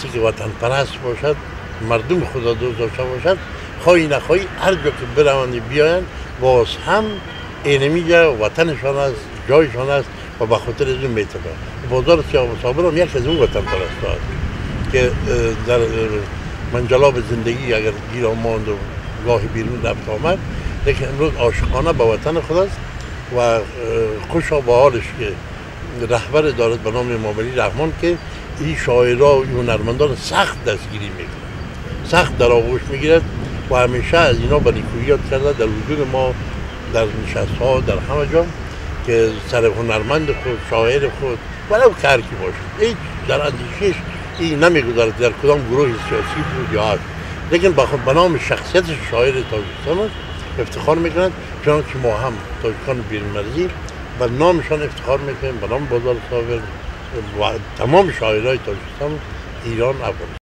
Ки ватанпараст бошад, мардуми худро дӯст дошта бошад, хоҳӣ нахоҳӣ, ҳар ҷо ки бираванд, биёянд, боз ҳам инамиҷа ватаншон аст, ҷойшон аст ва ба хотири аз он метавонад. Бозор Собирам яке аз он ватанпарастҳо аст, ки дар манҷалоби зиндагӣ агар гир монду гоҳи берун рафт омад, лекин имрӯз ошиқона ба ватани худ аст ва хушо ба ҳолаш, ки раҳбаре дорад ба номи Эмомалӣ Раҳмон, ки ин шоирҳо ва ҳунармандонро сахт дастгирӣ мекунад, сахт дар оғӯш мегирад ва ҳамеша аз инҳо ба некӯӣ ёд карда дар ҳузури мо, дар нишастҳо, дар ҳама ҷо, ки сари ҳунарманди худ, шоири худ, валав ки ҳар ки бошад, ҳеҷ дар андешааш ин намегузарад дар кудом гурӯҳи сиёсӣ буд ё ҳаст, лекин ба номи шахсияти шоири Тоҷикистон аст ифтихор мекунанд, чунончи мо ҳам тоҷикони берунмарзӣ ба номашон ифтихор мекунем, ба номи Бозори Собир ва тамоми шоирҳои Тоҷикистон, Эрон, Афғонистон.